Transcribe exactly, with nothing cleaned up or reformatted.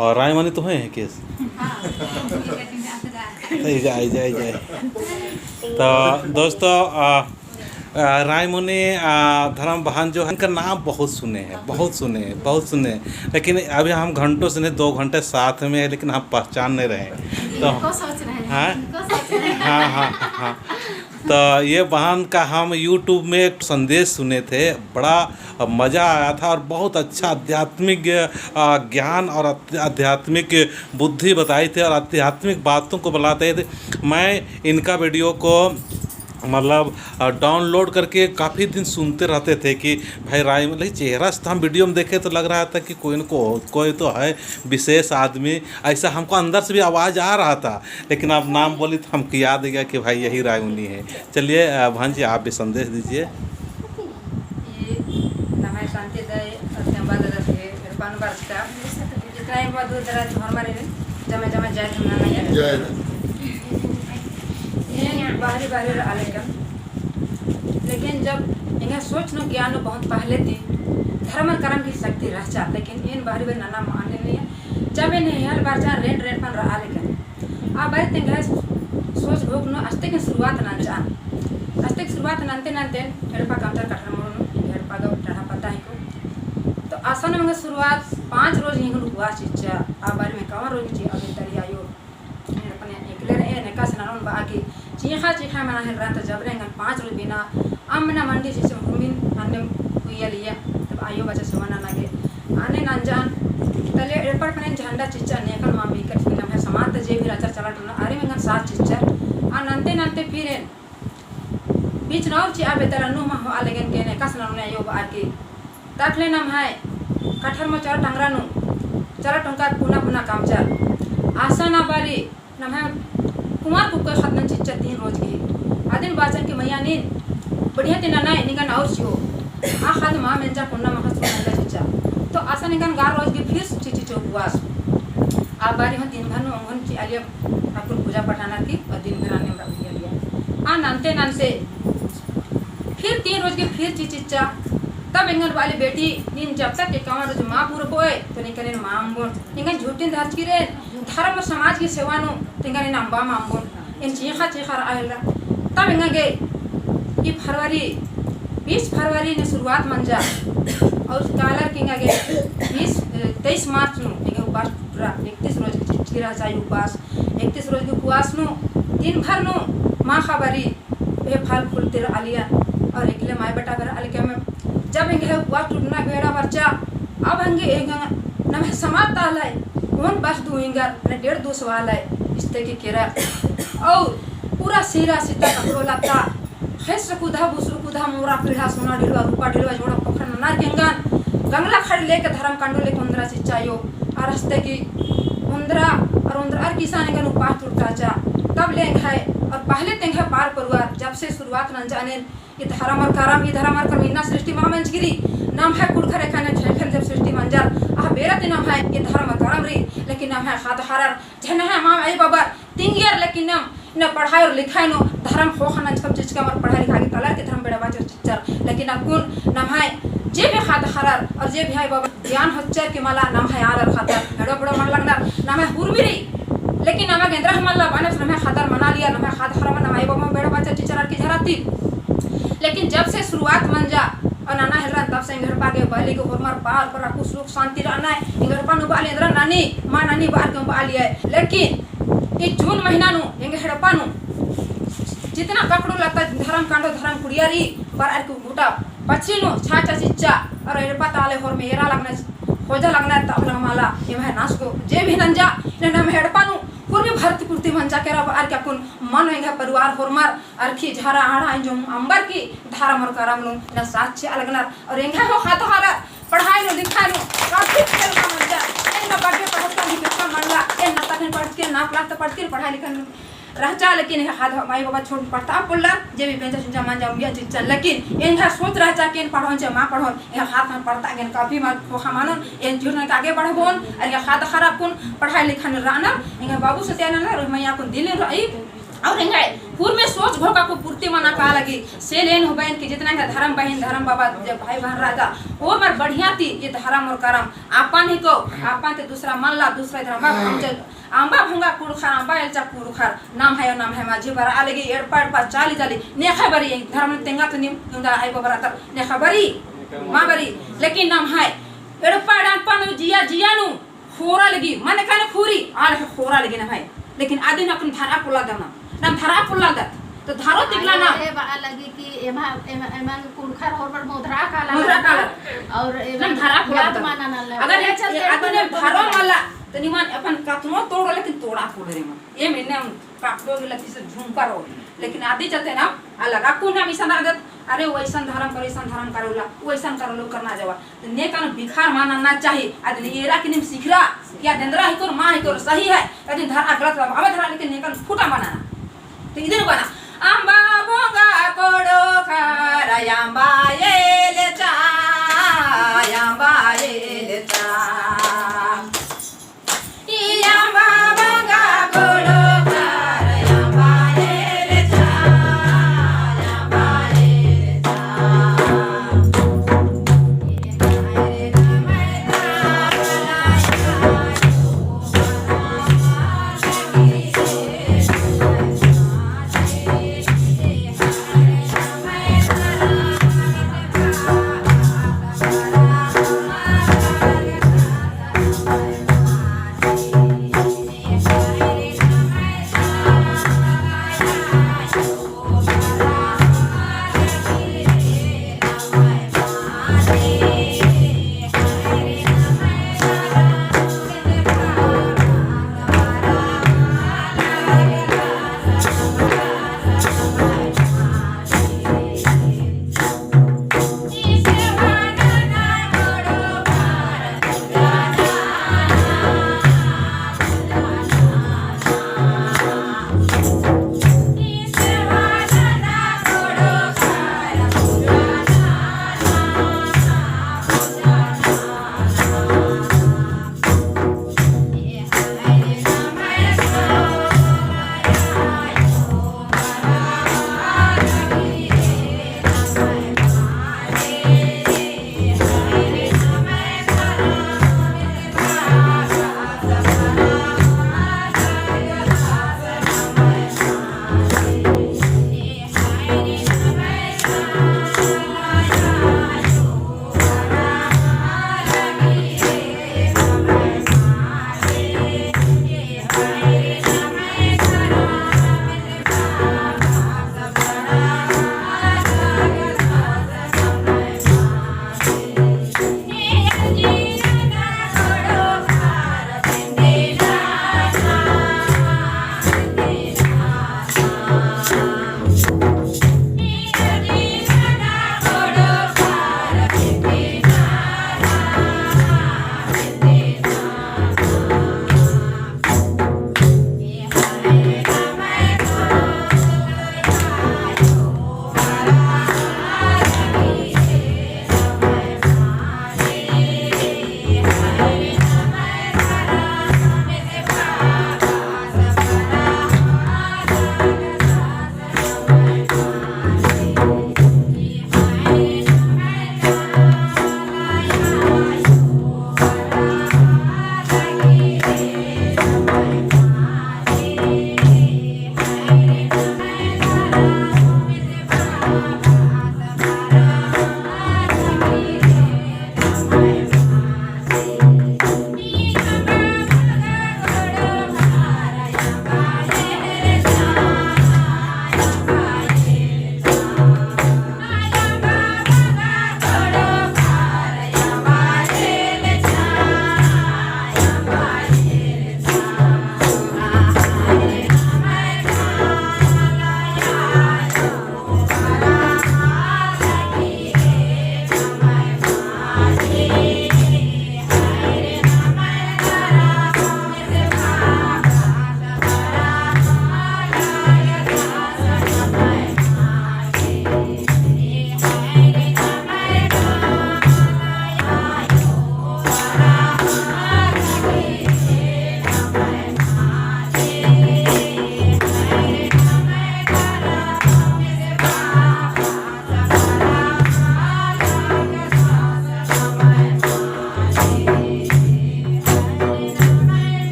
और रायमुनी तो है केस। हाँ। तो इजा, इजा, इजा। तो दोस्तों, आ, आ, रायमुनी, आ, धर्म बहन जो है, इनका नाम बहुत सुने हैं, बहुत सुने हैं, बहुत सुने हैं। लेकिन अभी हम घंटों से नहीं, दो घंटे साथ में है, लेकिन हम पहचान नहीं रहे। तो इनको सोच रहे हैं, हाँ? इनको सोच रहे हैं। हाँ, हाँ, हाँ। तो ये बहन का हम YouTube में एक संदेश सुने थे, बड़ा मज़ा आया था और बहुत अच्छा आध्यात्मिक, आ, ज्ञान और आध्य-, आध्यात्मिक बुद्धि बताई थे और आध्यात्मिक बातों को बताते थे। मैं इनका video को मतलब, अ, download करके काफ़ी दिन सुनते रहते थे कि भाई राय, मतलब, चेहरा से तो हम video में देखे तो लग रहा था कि कोई न को, कोई तो है विशेष आदमी, ऐसा हमको अंदर से भी आवाज़ आ रहा था। लेकिन आप नाम बोली तो हमको याद आ गया कि भाई यही रायमुनी है। चलिए, अ, बहन जी, आप भी संदेश दीजिए। ये नम्है शांति दई और तेंबा दादा से एड़पा नू बरचका। जितना एड़पा दूर दराज होरमर जमे जमे जय धर्म नना जय। जय धर्म। ये बाहरी बाहरी रआ लेकन। लेकिन जब एंग्है सोच नू ज्ञान नू बहुत पहले ती धर्म और कर्म की शक्ति रहचा, लेकिन एन बाहरी बाहरी नना माने नहीं है। जब एन हेल बरचा रेंट रेंट पन रआ लेकन। आ बारी तेंग्है सोच भोग नू अस्ते की शुरुआत नंजन। अस्ते की शुरुआत नन्ते नन्ते एड़पा कमचर कठर मोड़ो नू, एड़पा गा टड़ा पता है को। तो असन एंग्है शुरुआत पाँच रोज एंगन उपवास चिच्चा, आ बारी में कवन रोज चिच्चा, अबे तरी आयो। एड़पा नू एकले रहे, नेकासे ननोन बआ की चींख़ा चींख़ा मना हेलरा, तो जबरे एंगन पाँच रोज बिना अम्म ना मंडी चिच्चा हुरमिन अन्ने हुइया लिया, तब आयो बचा सेवा नना गे। आने नंजन, तले एड़पा पनेन झंडा चिच्चा, नेकन मामी कर फिर नम्है समाज त जे भी रहचा चला टोना, आरिम एंगन साथ चिच्चा। आ नन्ते नन्ते फिर एन बीच नौर चिआ बेद्दरा नू मा होआ लेगेन के नेकासे ननोन आयो बआ की। तखले नम्है कठर मो चला टंगरा नू, चला टोंका पुना पुना कमचर। असन आ बारी नम्है कुमार कुक्को ख़द्दन चिच्चा तीन रोज गही। अदिन बाचन की मइया नीन बढ़िया ती ननाय, निंगन और चिओ। आ ख़द्द मा मेंजा कुन्ना मखस नंजा चिच्चा। तो असन निंगन ग्यारह रोज गही फिर चिच्चा उपवास। आ बारी हूँ दिन भर नू ओंगोन चिआ लिया अक्कुन पूजा पाठ ननर की, और दिन भर अन्नेम रआ हुइया लिया। आ नन्ते नन्ते फिर तीन रोज गही फिर चिच्चा। तब एंगन बआ लिया बेटी, नीन जब तक एकावन रोज मा पूरबओय, तो निंगन मा अम्बोन। एंगन झूठिन धरचकी रई, धर्म और समाज की सेवा नू, तो एंगन अम्बा मा अम्बोन। एन चींख़ा चींख़ा रआ हेलरा। तब एंगा गे ई फरवरी, बीस फरवरी ने शुरुआत मंजा। और कालर की एंगा गे बीस, अ, तेईस मार्च नू एंगा उपास टुटरा, इकतीस रोज की चिच्चकी रहचा ई उपास। इकतीस रोज की उपवास नू दिन भर नू मा ख़ा बारी ए फल फूल ती रआ लिया और एकले माय बेटा गे रआ लिया में जब एंग्है उपवास टुटना बेड़ा बरचा, अब एंगे एंगा नम्है समाज ता आलय, ओन बस दू एंगर, ने डेढ़ दू सौ आलय, इस्ते की केरा। और पूरा सीरा सीता कपड़ो लत्ता, ख़ेस कुधा, बुसरू कुधा, मोरा पीढ़ा, सोना ढिलवा, रूपा ढिलवा, जोड़ा पोखरा ननर की एंगन, गंगला खड़ी लेके धरम कंडो लेके ओन्द्रा चिच्चा आयो, और हस्ते की ओन्द्रा, और ओन्द्रा और किसान एंगन उपास टुटचा, तब ले एंग्है, और पहले तेंग्है पार परिवार, जब से शुरुआत नंजा अनेन, ई धरम और करम, ई धरम और करम इन्ना सृष्टि मा मंजकी रई। नम्है कुँड़ुख़र एकाने ख़ेख़ेल जब सृष्टि मंजर, आ बेरा ती नम्है ई धरम और करम रई, लेकिन नम्है ख़द्द ख़र्रर, जे नम्है माँ आई बाबर तिंगियर, लेकिन नम इन्ना पढ़ाई और लिखाई नू धरम ख़ोख़ा नंजकम चिच्चकम और पढ़ाई लिखाई की तलर की धरम बेड़ा बाचर चिच्चर, लेकिन अक्कुन नम्है जे भी ख़द्द ख़र्रर और जे भी आई बाबर ज्ञान होच्चर की मला नम्है आलर ख़द्दर एड़ो बेड़ो मल लगनर, नम्है हुरमी रई, लेकिन नमा गे एन्द्रा हूँ मल्ला बअनर, नम्है ख़द्दर मना लिया, नम्है ख़द्द ख़र्रर, नम्है आई बाबा बेड़ा बाचर चिच्चर अरखी झरा ती। लेकिन जब से शुरुआत मंजा और नना हेलरन, तब से एंग्है एड़पा गे बली गे होरमर पार पर अक्कु सुख शांति रअनर। एंग्है एड़पा नू बली एन्द्रा ननी, मा ननी बअर के बआ लिया। लेकिन ई जून महीना नू एंग्है एड़पा नू जितना ककड़ो लत्ता धरम कांडो धरम कुड़िया रई बरअर की गोटा पछरी नू छाचा चिच्चा और एड़पा ता आलय होरमर एरा लगनर, खोजा लगनर, तब लग मला एम्है नास गो जे भी नंजा, इन्ना नम्है एड़पा नू हुरमी भर्ती पुर्ती मंजा केरा बअर की अक्कुन मनो एंग्है परिवार होरमर अरखी झरा आड़ा इंजो अम्बर की धरम और करम नू इन्ना साथ चिआ लगनर। और एंग्है हूँ ख़द्द ख़र्रर पढ़ाई नू लिखाई नू काफी fail मा मंजा। एन ना बग्गे पढ़त का भी कितना मल्ला, एन ना तखन पढ़त के ना class त पढ़त के पढ़ाई लिखाई नू रहचा, लेकिन एंग्है ख़द्द माई बाबा छोट पढ़ता पोल्ला, जे भी बेंचा चुंचा मंजा उम्बिया चिच्चा, लेकिन एंग्है सोच रहचा कि एन पढ़ोन चे मा पढ़ोन, एंग्है ख़द्द ख़र्रर पढ़ता एंगन काफी मा ख़ोख़ा मनोन, एन जीवन का आगे बढ़बोन, एंग्है ख़द्द ख़र्रर अक्कुन पढ़ाई लिखाई नू रअनर, एंग्है बाबू सत्या नना, रोह मैया अक्कुन दिल नू रई, और एंग्है हुरमी सोच घोखा को पूर्ति मना का लगी, से लेन हो बहिन कि जितना का धरम बहिन, धरम बाबा, जब भाई बहन रअदर, ओर्मर बढ़िया ती ये धरम और करम, आपन ही को, आपन ते दूसरा मल्ला, दूसरा धरम, बाबा, हम जब अम्बा भंगा कुँड़ुख़र, अम्बा एल्चा कुँड़ुख़र, नम्है, नम्है मझी बरआ लगी, एड़पा, एड़पा, चाली, चाली, नेख़य बरी, धरम तेंगा तो नीम, नुंदा आई बाबा रअदर, नेख़य बरी, मा बरी, लेकिन नम्है, एड़पा, एड़पा नू जिया, जिया नू, ख़ोरा लगी, मने काने ख़ोरी, आल ख़ोरा लगी नम्है, लेकिन अदिन अपन धरआ पोल्ला दना, नम धरआ पोल्ला दत, तो धरो तिगला ना। अरे, बआ लगी कि एमा, एमा, एमन कुँड़ुख़र होरमर मोधरा काला मोधरा काला। और एमन नम धरआ पोल्ला दत। अगर ये चलते अदिन धरो मला, तो निमन अपन कतनो तोड़ो, लेकिन तोड़ा पोल्ला रे मन। एम एन्ने हम काटो गे लगी से झुमका रओ। लेकिन अदी चलते ना, अलग अक्कु ना मिसन आदत, अरे वैसन धरम करो, वैसन धरम करो ला, वैसन करो लो करना जावा। तो नेकन बिखार मा नन्ना चाही, अदिन एरा किनिम सिखरा, या देंदरा हिकोर, मा हिकोर, सही है, अदिन धरआ गलत बा, अबे धरआ लेकिन नेकन फुटा मा नन्ना। तो इदिन बना, अम्बा भंगा कुँड़ुख़र, अम्बा एल्चा, अम्बा ए